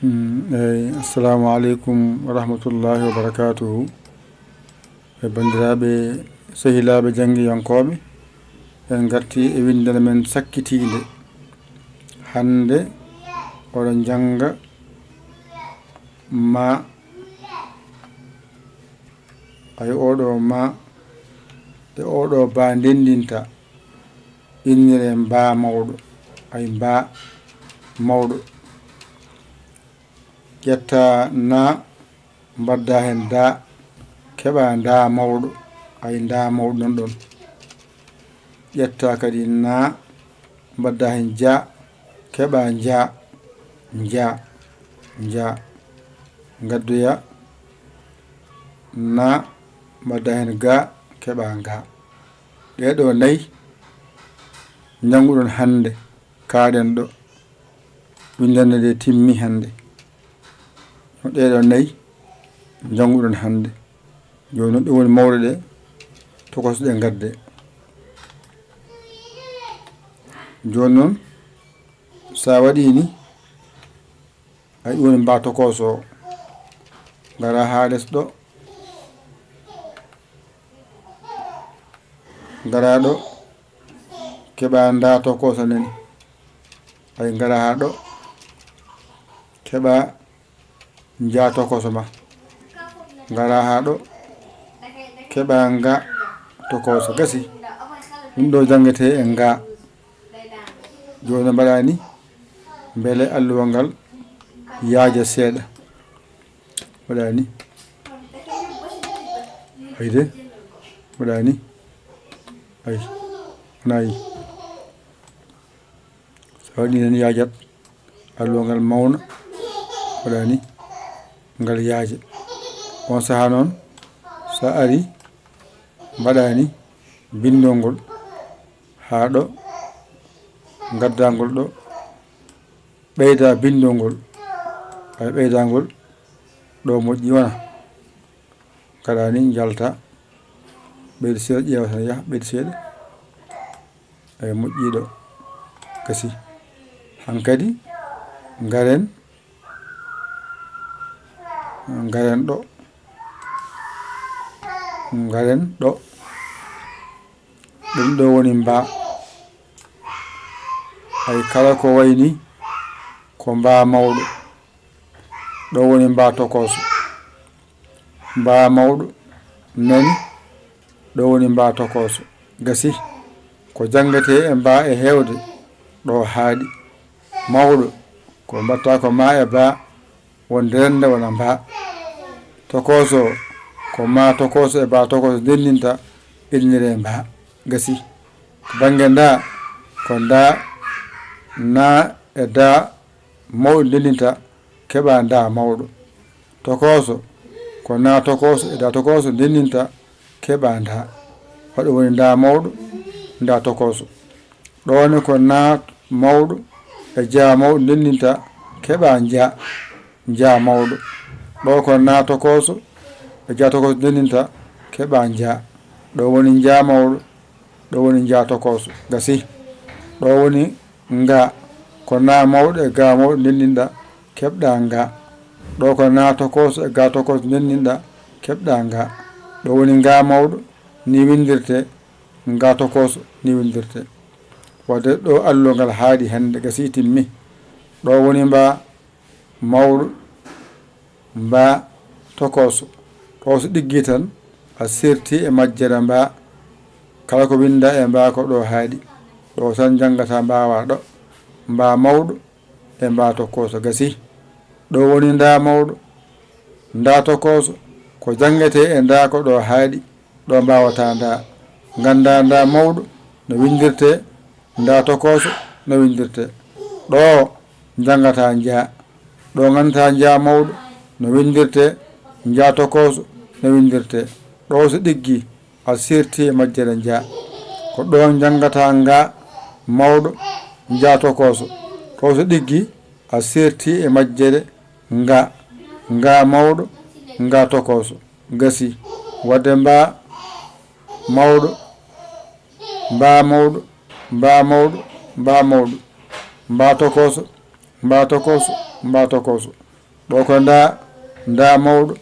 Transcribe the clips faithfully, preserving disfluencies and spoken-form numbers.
Mm, eyi, assalamu aleykum wa rahmatullahi wa barakatuhu. E banndiraaɓe, sehilaaɓe janngiyankooɓe, en ngartii e winndere men sakkitiinde. Hannde oɗon njannga ma, ay oɗo ma, e oɗo ba ndenndinta, inniree mbaa mawɗo, ay mbaa mawɗo. Ƴetta na, mbaɗda heen da, keɓa nda mawɗo, ay nda mawɗo nan ɗon. Ƴetta kadi na, mbaɗda heen ja, keɓa nja, nja, nja. Ngaddoya na, mbaɗda heen ga, keɓa nga. Ɗee ɗoo nayi njannguɗon hannde, kaaɗen ɗo. Winndannde nde timmi hannde. Ɗee ɗoo nayi njannguɗon hannde. Jooni noon, ɗum woni mawɗo ɗe, tokoso ɗe ngadde. Jooni noon, so a waɗii ni, ay, ɗum woni mbaa tokoso o. Ngara haa les ɗo. Ngara ɗo. Keɓa nda tokoso nani. Ay, ngara haa ɗo. Keɓa nja tokoso ma. Ngara haa ɗo. Keɓa nga tokoso. Gasi. Ɗum ɗo janngetee e nga. Jooni mbaɗa ni, mbele alluwal ngal yaaja seeɗa. Mbaɗa ni. Ayde. Mbaɗa ni. Ay. Wona yi. So waɗi heen yaajat, alluwal ngal mawna, waɗa ni, ngal yaaja. On sahaa noon, so a ari, mbaɗa ni, binndol ngol haa ɗo, ngadda ngol ɗo, ɓeyda binndol ngol, ay ɓeyda ngol ɗo moƴƴi wona. Ngaɗa ni, njalta, ɓeydi seeɗa, ƴeewa tan yaha, ɓeydi seeɗa. Eyi, moƴƴiiɗo, gasi. Hankadi, ngaren, ngaren ɗo, ngaren ɗo. Ɗum ɗo woni mbaa. Hay kala ko wayni ko mbaa mawɗo. Ɗo woni mbaa tokoso. Mbaa mawɗo nani, ɗo woni mbaa tokoso. Gasi, ko janngetee e mbaa e heewde, ɗo haaɗi. Mawɗo, ko mbaɗta ko maa e baa, wonde rennda wona mbaa. Tokoso, ko maa tokoso e baa tokoso ndenndinta, inniree mbaa. Gasi, ko bannge ndaa, ko ndaa, naa e daa, mawɗo ndenndinta, keɓa ndaa mawɗo. Tokoso, ko naa tokoso e daa tokoso ndenndinta, keɓa ndaa. Waɗi woni ndaa mawɗo, ndaa tokoso. Ɗo ne ko naa mawɗo e jaa mawɗo ndenndinta, keɓa njaa, njaa mawɗo. Ɗo ko naa tokoso e jaa tokoso ndenndinta, keɓa njaa. Ɗo woni njaa mawɗo, ɗo woni njaa tokoso. Gasi. Ɗo woni nga. Ko naa mawɗo e gaa mawɗo ndenndinɗa, keɓɗa nga. Ɗo ko naa tokoso e gaa tokoso ndenndinɗa, keɓɗa nga. Ɗo woni nga mawɗo, ni winndirte, nga tokoso, ni winndirte. Wadde ɗo alluwal ngal haaɗi hannde, gasi, timmi. Ɗo woni mbaa mawɗo, mbaa tokoso. Ɗo so ɗiggi tan, a serti e majjere mbaa. Kala ko winnda e mbaa ko ɗo haaɗi. Ɗo tan njanngata mbaawa ɗo. Mbaa mawɗo e mbaa tokoso, gasi. Ɗo woni ndaa mawɗo, ndaa tokoso. Ko janngetee e ndaa ko ɗo haaɗi. Ɗo mbaawata ndaa. Ngannda ndaa mawɗo no winndirtee, ndaa tokoso no winndirtee. Ɗo njanngata njaa. Ɗo nganndataa njaa mawɗo no winndirtee, njaa tokoso no winndirtee. Ɗo so ɗiggi, a serti e majjere njaa. Ko ɗo njanngata ngaa mawɗo, njaa tokoso. Ɗo so ɗiggi, a serti e majjere ngaa, ngaa mawɗo, ngaa tokoso. Gasi. Wadde mbaa mawɗo, mbaa mawɗo, mbaa mawɗo, mbaa mawɗo, mbaa tokoso, mbaa tokoso, mbaa tokoso. Ɗo ko ndaa, ndaa mawɗo,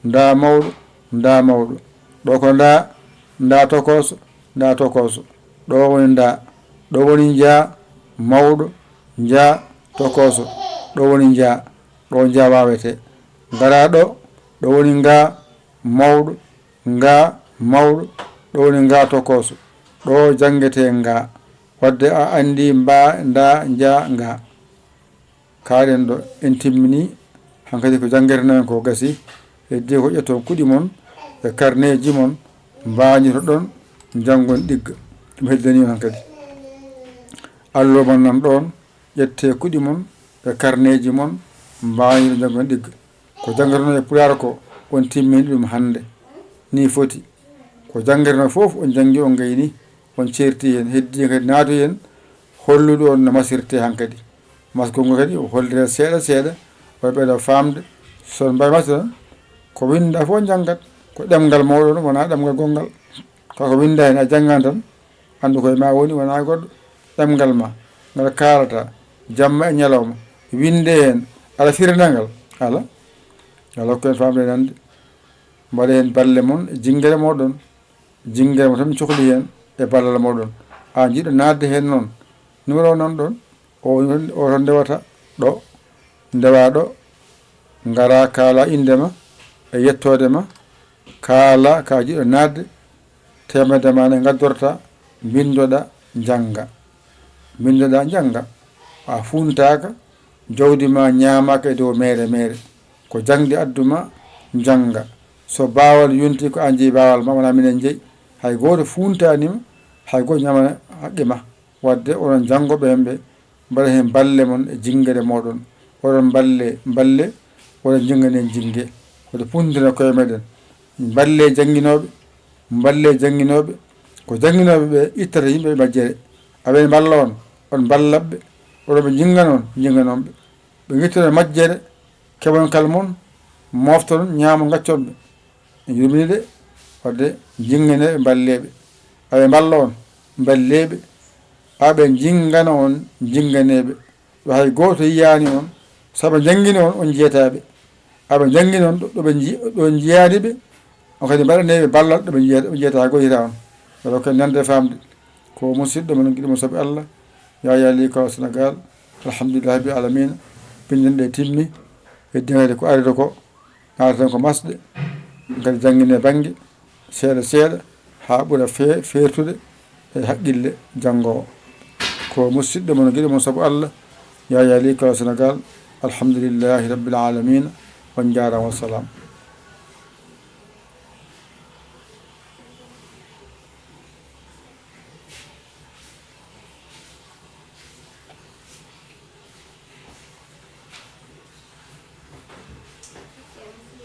ndaa mawɗo, ndaa mawɗo. Ɗo ko ndaa, ndaa tokooso, ndaa tokooso. Ɗo woni ndaa, ɗo woni njaa, mawɗo, njaa, tokooso. Ɗo woni njaa, ɗo njaa waawetee. Ngaraa ɗo, ɗo woni ngaa, mawɗo, ngaa, mawɗo, ɗo woni ngaa tokooso. Ɗo janngetee ngaa. Wadde a anndii mbaa, ndaa, njaa, ngaa. Kaalen ɗo, en timminii. Hankadi ko janngetenoɗen ko gasii. Heddii ko ƴetton kuɗi mon e karneeji mon, mbañotoɗon, njanngon ɗigga. Ɗum heddanii on hankadi. Alluwa mon nan ɗoon, ƴettee kuɗi mon e karneeji mon, mbañotoɗon, njanngon ɗigga. Ko janngetenoɗon e Pulaar ko, on timmini ɗum hannde. Nii foti. Ko janngetenoɗon fof, on janngi, on ngayni, on ceerti heen. Heddii kadi naatoyen hollude on no masirtee hankadi. Masgol ngol kadi o holliree seeɗa seeɗa, waɗa ɓeyda faamde. So on mbaawi masde tan, ko winnda fof njanngat, ko ɗemngal mooɗon, wonaa ɗemngal gonngal. Kaa ko winnda heen a janngan tan, anndu koye ma woni, wonaa goɗɗo. Ɗemngal ma, ngal kaalata, jamma e ñalawma, winnde heen, aɗa firina ngal? Alaa. Yo Allah hokku en faamde nande. Mbaɗee heen balle mon e jinngere mooɗon. Jinngere mo tan mi cohli heen e ballal mooɗon. A jiɗɗo naatde heen noon, numéro o nan ɗoon, o, o tan ndewata ɗo, ndewaa ɗo, ngaraa kaalaa innde ma e yettoode ma, kaalaa ka jiɗɗo naatde, teemedde ma ne ngaddorta, mbinndoɗaa, njannga. Mbinndoɗaa, njannga. A fuuntaaka, jawdi ma ñaamaaka e dow meere meere. Ko jaŋde addu ma, njannga. So baawal yontii ko aan jeyi baawal ma, wonaa minen jeyi. Hay gooto fuuntaani ma, hay gooto ñaamaani haqqe ma. Waɗde onon janngooɓe heen ɓe, mbaɗee heen balle mon e jinngere mooɗon. Oɗon mballe, mballe, oɗon njinnganee jinnge. Wota punnditinen koye meɗen. Mballee jannginooɓe, mballee jannginooɓe. Ko jannginooɓe ɓe ittata yimɓe e majjere. Aɓe mballa on, on mballa ɓe. Oɗon ɓe njinngan on, njinnganon ɓe. Ɓe ngittoo majjere, keɓon kala mon, moofton, ñaamon, ngaccon ɓe. En yurminii de, waɗde njinnganee ɓe, mballee ɓe. Aɓe mballa on, mballee ɓe. Aɓe njinngana on, njinnganee ɓe. Ɗo hay gooto yiyaani on, so ɓe njanngini on, on njiyataa ɓe. Aɓe njanngini on, ɗo, ɗo ɓe nji-, ɗo njiyaani ɓe, on kadi mbaɗanee ɓe ballal, ɗo ɓe njiyata, ɓe njiyataa hay gooto yiyataa on. Mbeɗa hokka en nande e faamde. Ko musiɗɗo mon, giɗo mon sabu Allah, Yaya Ly Kolo Sénégal, alhamdulillahi rabbil alamina. Binndol ɗe timmi, heddi kadi ko arde ko, naataten ko masɗe, kadi janngine bannge seeɗa seeɗa, haa ɓura fe-, feertude e haqqille janngoowo. Ko musiɗɗo mon, giɗo mon sabu Allah, Yaya Ly Kolo Sénégal, alhamdulillahi rabbil alamina. On njaaraama, wassalam.